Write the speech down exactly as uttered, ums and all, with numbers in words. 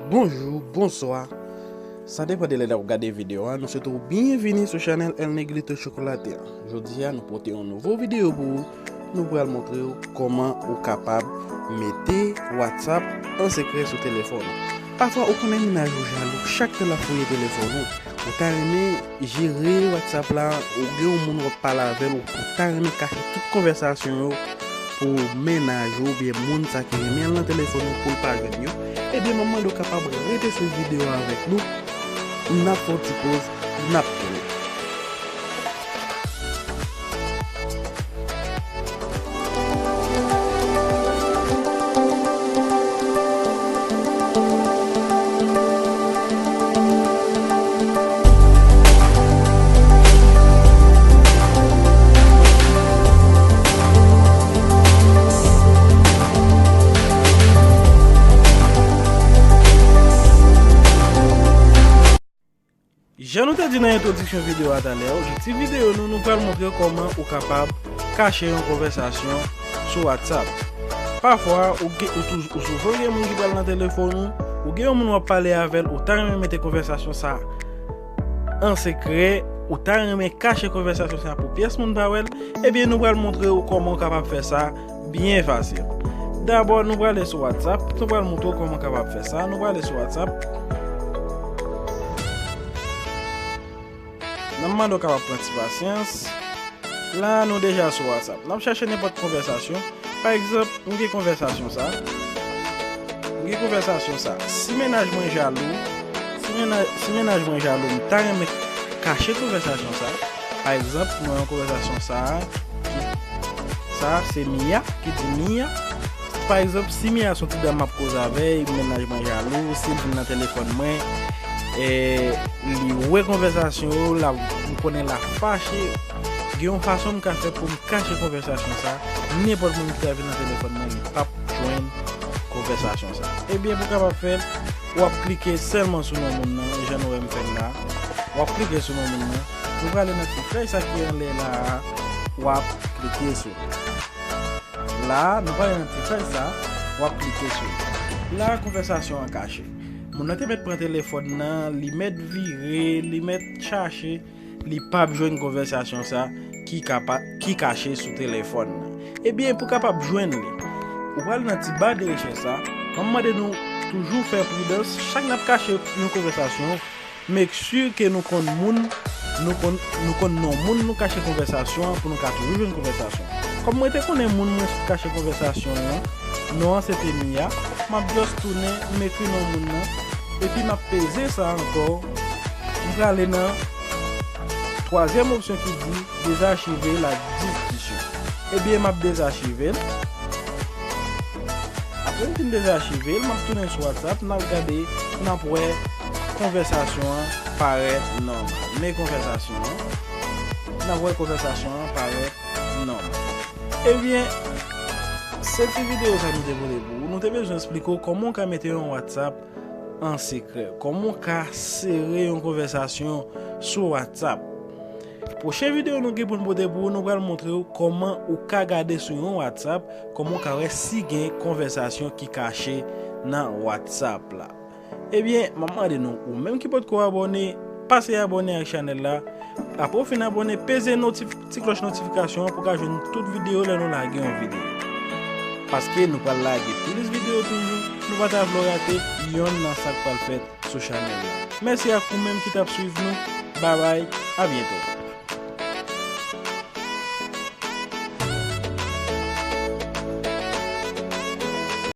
Bonjou, bonswa. Sa depann de lè w ap gade videyo a, nou swete w byenvini sou chanèl El Negrito Chocolate a. Jodi a, nou pote yon nouvo videyo pou ou. Nou pral montre w kòman ou kapab mete WhatsApp an sekrè sou telefòn ou. Pafwa, ou konnen mennaj ou jalou, chak tan l ap fouye telefòn ou. Ou ta renmen jere WhatsApp la, ou gen yon moun w ap pale avè l, ou ta renmen kache tout konvèsasyon yo pou mennaj ou oubyen moun sa ki renmen al nan telefòn ou pou l pa jwenn yo, ebyen, m ap mande w kapab rete sou videyo a avèk nou. N ap fè yon ti poz, n ap tounen. Jan nou te di nan entwodiksyon videyo a talè, objektif videyo nou, nou pral montre w kòman ou kapab kache yon konvèsasyon sou WhatsApp. Pafwa, ou, gen, ou, tou, ou souvan gen moun ki pral nan telefòn ou, ou gen yon moun w ap pale avè l, ou ta renmen mete konvèsasyon sa a an sekrè, ou ta renmen kache konvèsasyon sa a pou pyès moun pa wè l, ebyen, nou pral montre w kòman w kapab fè sa byen fasil. Dabò, nou prale sou WhatsApp. Nou pral montre w kòman w kapab fè sa. Nou prale sou WhatsApp. N ap mande w kapab pran ti pasyans. La, nou deja sou WhatsApp. N ap chache nenpòt konvèsasyon. Pa egzanp, m gen konvèsasyon sa. M gen konvèsasyon sa. Si mennaj mwen jalou, si mennaj, si mennaj mwen jalou, m ta renmen kache konvèsasyon sa. Pa egzanp, mwen yon konvèsasyon sa a, ki, sa a se Mia, ki di Mia. Pa egzanp, si Mia se yon ti dam m ap koze avè l, mennaj mwen jalou, si l vin nan telefòn mwen, e, li wè konvèsasyon yo, l ap, m konnen l ap fache. Gen yon fason m ka fè pou m kache konvèsasyon sa a, nenpòt moun ki ta vin nan telefòn mwen, li p ap jwenn konvèsasyon sa a. Ebyen, pou w kapab fè l, w ap klike sèlman sou non moun nan, jan nou wè m fè l la. W ap klike sou non moun nan. Nou prale nan ti flèch sa ki anlè la a. W ap klike sou li. La, nou prale nan ti flèch sa. W ap klike sou li. La, konvèsasyon an kache. Moun nan te mèt pran telefòn nan, li mèt vire, li mèt chache, li p ap jwenn konvèsasyon sa ki kapa-, ki kache sou telefòn nan. Ebyen, pou kapab jwenn li, ou pral nan ti ba de rechèch sa. M ap mande nou toujou fè pridans. Chak n ap kache yon konvèsasyon, make sure ke nou konn moun, nou konn, nou konn non moun nou kache konvèsasyon an pou nou ka toujou jwenn konvèsasyon. Kòm mwen te konnen moun mwen sot kache konvèsasyon an, non an se te Mia, m ap just tounen, m ekri non moun nan, epi m ap peze sa ankò. M prale nan twazyèm opsyon ki di dezachive la diskisyon. Ebyen, m ap dezachive l. Apre m fin dezachive l, m ap tounen sou WhatsApp, n ap gade, n ap wè konvèsasyon an parèt nòmal. Men konvèsasyon an, n ap wè konvèsasyon an parèt nòmal. Ebyen, se ti videyo sa nou te pote pou ou. Nou te bezwen eksplike w kòman w ka mete yon WhatsApp an sekrè, kòman w ka sere yon konvèsasyon sou WhatsApp. Pwochen videyo nou gen pou n pote pou ou, nou pral montre w kòman ou ka gade sou yon WhatsApp, kòman w ka wè si gen konvèsasyon ki kache nan WhatsApp la. Ebyen, m ap mande nou, ou menm ki potko abòne, pase abòne ak chanèl la. Apre w fin abòne, peze notif-, ti klòch notifikasyon an pou w ka jwenn tout videyo lè nou lage yon videyo. Paske nou pral lage plis videyo toujou, nou pa ta vle w rate yonn nan sa k pral fèt sou chanèl la. Mèsi ak ou menm ki t ap swiv nou. Babay, a byento.